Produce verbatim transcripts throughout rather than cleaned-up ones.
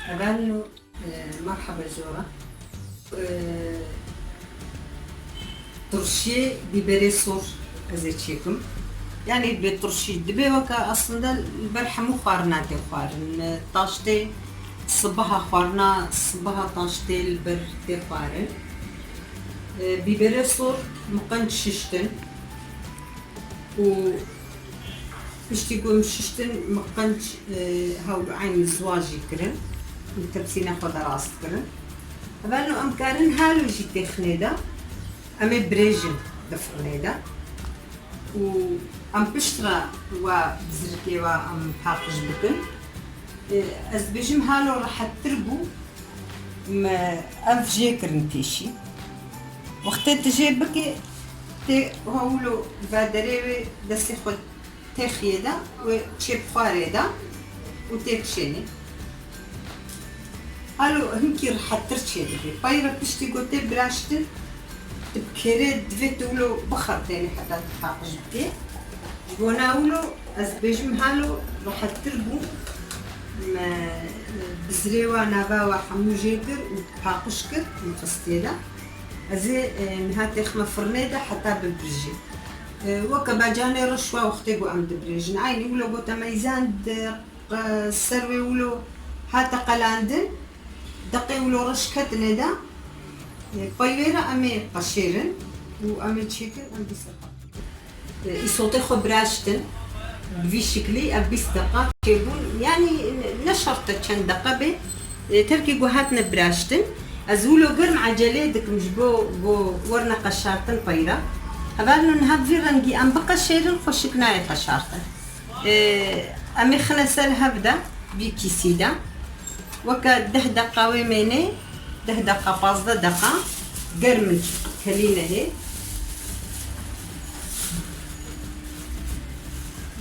Hevalno, e, merheba jora. E, turşiyê bîberê sor ez ê çêkim. Yanî bê turşî dibe weke aslında li ber hemû xwarina tê xwarin. E, taştê sibiha xwarina, sibiha taştê li ber tê xwarin. E, bîberê sor min qenc şiştin. Û piştî ku em şiştin, min qenc, e, hewlû eyn ziwa jî kirin û tepsîna xwe de rast kirin. Hevalno em karin halo jî têxinê de, em ê birêjin di firnê de û em piştre wa bi zirikê wa em paqij bikin. E, ez dibêjim halo rehettir bû, me ev jê kirin pêşî. Wextê tu jê bikê, tê ha wilo vedarê wê destê xwe têxiyê de, wê çê bi xwarê de û tê kişênê. Halo hinkî rehettir çêdibe. Peyre piştî ku tê biraştin, tu bi kêrê divê tu wilo bixertênî heta tu paqij bikê. Ji bona wilo ez dibêjim halo rehettir bû. Me, e, bizrê wa nava wa hemû jê kir û paqij kir û xist tê de. Ez ê, e, niha têxime firnê de heta bibirjê. E, weke bacanê reş wa wextê ku em dibirêjin. Eynî wilo ku te meyzand, e, ser wê wilo hate qelandin, deqê wilo reş ketine de, e, pey wê re em ê qeşêrin û em ê çêkin, em dîsa E, îsotê xwe biraştin. Bi vî şiklî ev bîst deqa çêbûn. Yanî ne şert e çend deqa bê. E, terkî ku hatine biraştin. Ez wilo germ ecelê dikim ji bo, bo werine qeşartin peyra. Hevalno niha bi vî rengî em biqeşêrin, xweşik nayê qeşartin. E, em ê xine ser hev de, vî kîsî de. Weke deh deqa wê mênê, deh deqa, pazdeh deqa germ in, kelî nehê.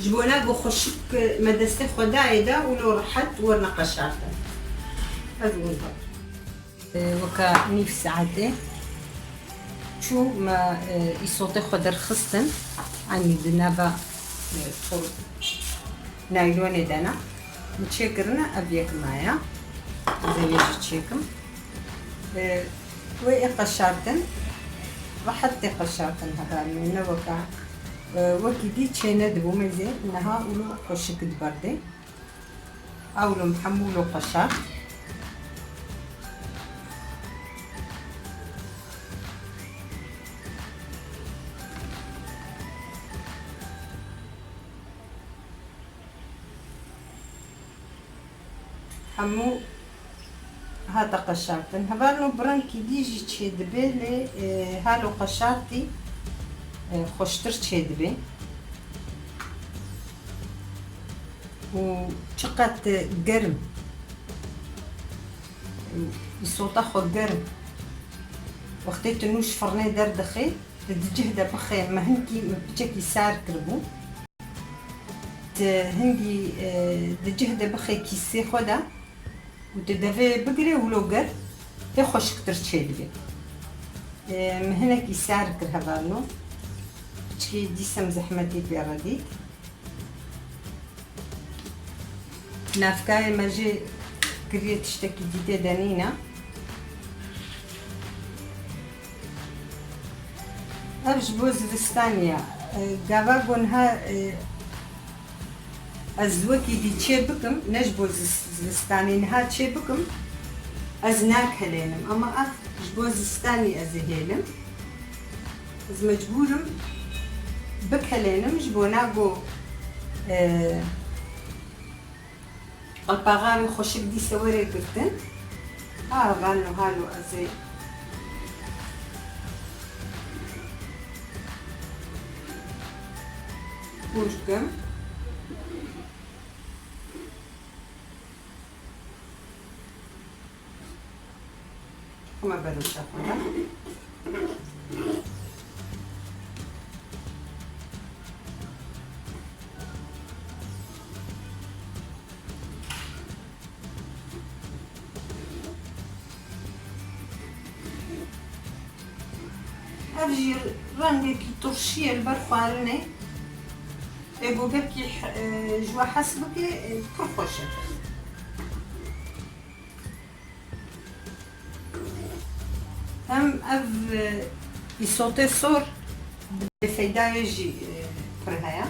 Ji bona ku xweşik me destê xwe dayê de û lo rehet werine qeşartin. Ez wilo. E, weke nîv saetê çû me, e, îsotê xwe derxistin. Eynî di nava, e, tor naylonê de ne. Min çêkirine ev yek maye. Ez ê wê jî çêkim. E, wê ê qeşartin. Rehet tê qeşartin hevalno, ne weke, e, wekî dî çê nedibû mêzê. Niha wilo xweşik diberdê. Ewlo hemû lo qeşart. Hemû hate qeşartin. Hevalno bi rengkî dî jî çêdibe, lê, e, halo qeşartî, e, xweştir çêdibe. Û çiqet germ, îsota xwe germ, wextê tu nû ji firnê derdixê, tu di cih de bixê, me hinkî, me piçekî sar kiribû. Tu hingî, e, di cih de bixê kîsê xwe de û tu devê bigirê wilo germ, hê xweşiktir çêdibe. E, me hinekî sar kir hevalno. Piçkî dîsem zehmetî pê re dît. Navkayê me jî kiriye, tiştekî dî tê de nîne. Ev ji bo zivistanê ye. E, gava ku niha, e, ez wekî dî çê bikim, ne ji bo zis-, zivistanê, niha çê bikim, ez nakelênim. Ama ev ji bo zistanê ez ê hêlim. Ez mecbûr im bikelênim ji bona ku, e, qelpaxa wê xweşik dîse were girtin. Ha, vano halo ez ê kûr kim. Xwe me beroşa xwe de. Ev jî rengekî turşî ye li ber xwarinê. Ê ku gelkî, e, ji we hez bike, e, pir xweş e. Hem ev, e, îsotê sor bi feyda wê jî, e, pir heye.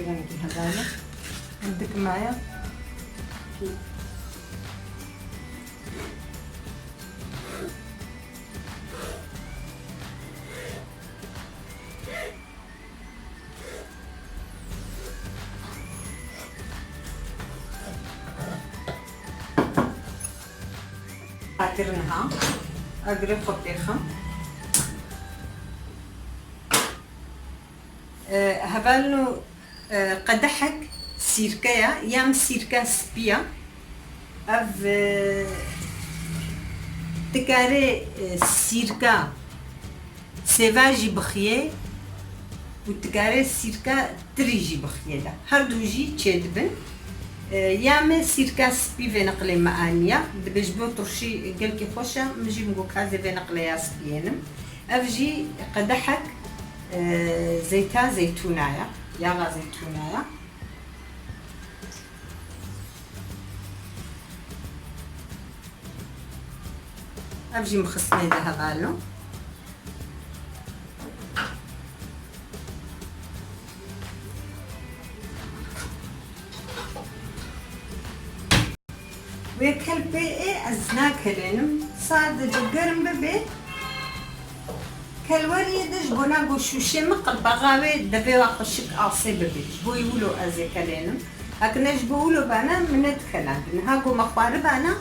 Rengî hevalno. Dik maya. Xatir niha agirê xwe pêxim. E, hevalno, e, qedehek sîrke ya, ya min sîrka spî ya. Ev, e, dikarê, e, sîrka sêva jî bixiyê û dikarê sîrka tirî jî bixiyê de. Her du jî çêdibin. E, ya me sîrka spî vê neqlê me aniya. Dibe ji bo turşî gelkî xweş e, min jî min got ka ez ê vê neqlê ya spî ênim. Ev jî qedehek, e, zeyta zeytûna ye, yaxa zeytûna ye. Ev jî min xist nê de hevalno. Wê kelpê ê ez nakelênim. Sadece germ bibe. Kelweriyê de ji bona ku şûşê min qirbaxa wê devê wa xweşik asê bibe. Ji bo wilo ez ê kelênim. Heke ne ji bo wilo bana, min nedikelandi. Niha ku me xwaribana,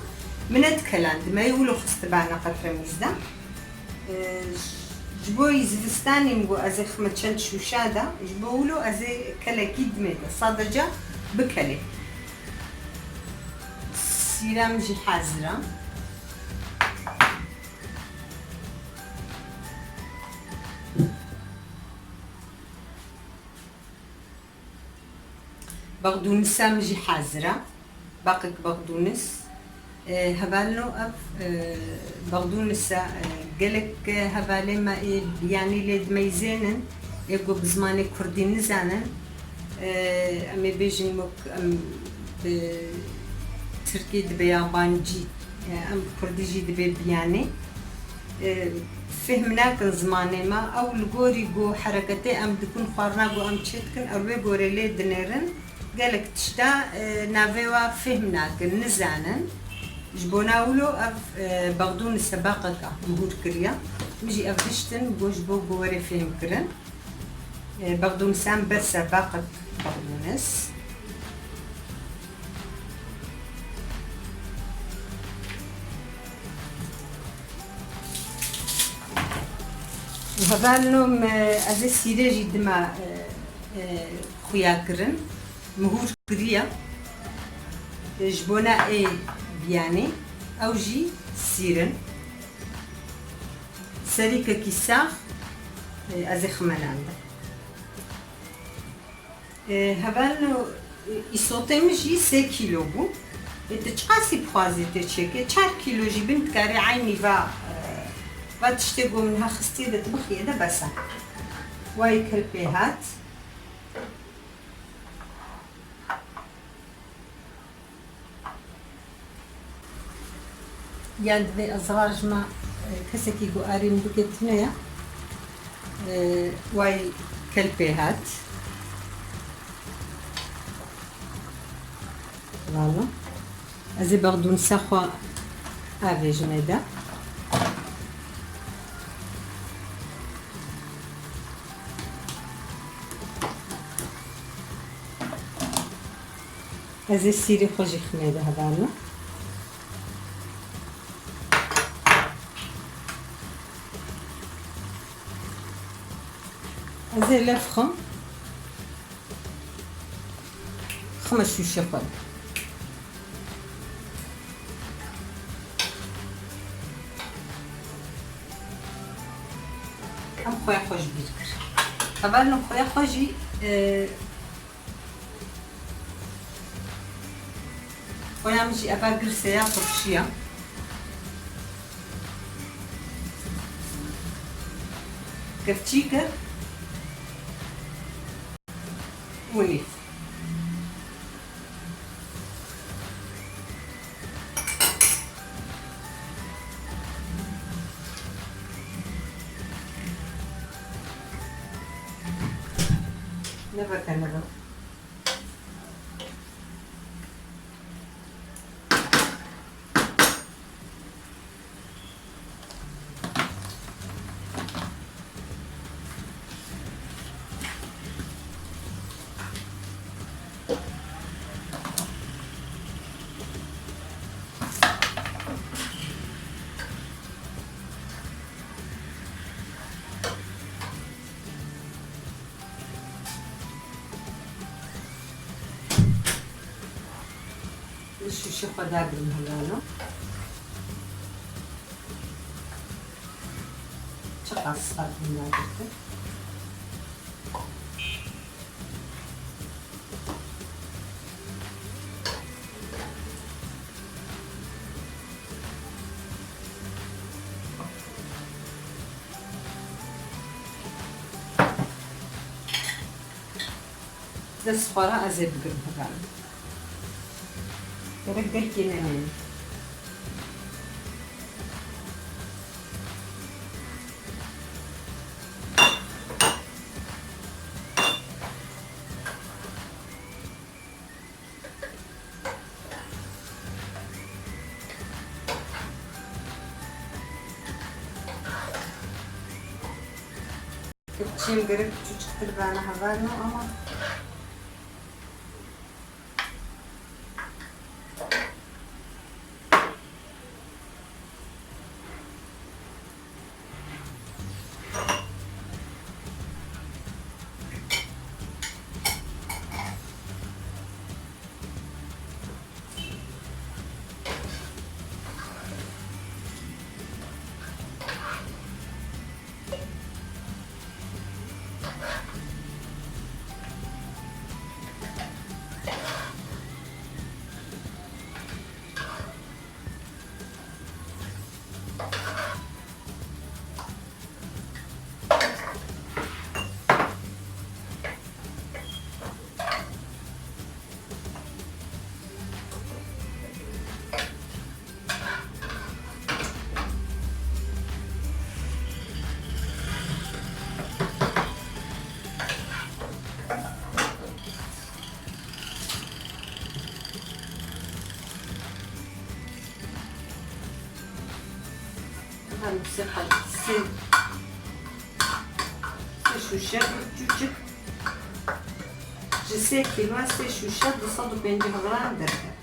min nedikelandi. Me yê wilo xistibana qetremîz de. Ji bo zivistanê min got ez ê xime çend şûşa de, ji bo wilo ez ê kelekî dimê de sadece bikelê. Sîra min jî hazir e. Bexdûnisa min jî hazir e. Baqek bexdûnis. E, hevalno ev, e, bexdûnis e, e, gelek, e, hevalê me ê biyanî lê dimeyzênin. Ê ku bi zimanê kurdî nizanin. E, em ê bêjin wek em bi tirkî dibe yabancî. E, em bi kurdî jî dibe biyanî. E, fêhm nakin zimanê me. Ew li gorî ku hereketê em dikin, xwarina ku em çêdikin, ew wê gorê lê dinêrin. Gelek tişta, e, navê wa fêhm nakin, nizanin. Ji bona wilo ev, e, bexdûnis e, baqek e, mihûr kiriye. Min jî ev hiştin got ji bo ku were fêhm kirin. E, bexdûnis em bes e, baqek bexdûnis. Û hevalno me ez ê sîrê jî dima, e, e, xuya kirin. Mihûr kiriye. Ji bona ê biyanî ew jî sîr in. Serîkekî sax, e, ez ê xime nan de. E, hevalno, e, îsotê min jî sê kîlo bû. E, tu çiqasî bixwazî tê çêkê? Çar kîlo jî bin dikarê eynî va, e, va tiştê ku min niha xistiye de tu bixiyê de bes e. Wayî kelpê hat. Yan divê ez rajima, e, kesekî ku arî min bike tune ye. E, wayî kelpê hat. Valla. Ez ê bexdûnisa xwe avêjime de. Ez ê sîrê xwe jî ximê de hevalno. Ez ê lef xim. Xime şûşê xwe de. Em xuya xwe ji bîr kir. Hevalno xuya xwe jî, e, Xoya min jî eva girseya turşiya. Kevçî kir. Wê. Nebe tenebe. Li şûşe xwe dagirim helalo. Çiqas spas min dagirtin. Dest xwe re ez ê bigirim hevalno. Gerek gelkê nemêne. Kepçiyê min gerek çûçiktir bana hevalno ama. Hem sê qat, sê, sê şûşe çûçik. Ji sê kîlo sê şûşe du sed û pêncî gram derket.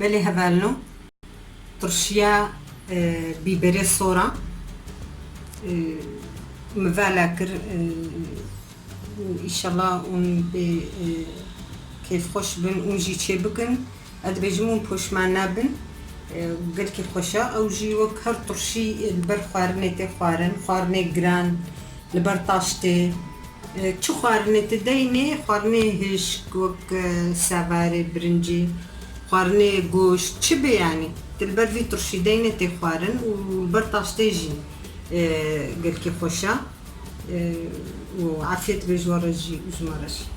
Belê hevalno, turşiya, e, bîberê sora, e, min vala kir, e, û îşallah hûn bê, e, kêfxweş bin, hûn jî çêbikin. Ez dibêjim hûn poşman nabin. E, gelkî xweş e. Ew jî wek her turşî, e, li ber xwarinê tê xwarin, xwarinê giran, li ber taş tê. E, çi xwarinê tu deynê, xwarinê hişk, wek, e, sevarê, birincî, xwarinê goşt, çi bê yanî. Tu li ber vî turşî deynê tê xwarin û li ber taştê jî, e, gelkî xweş e. E, û afiyet be ji we re jî û ji me re jî.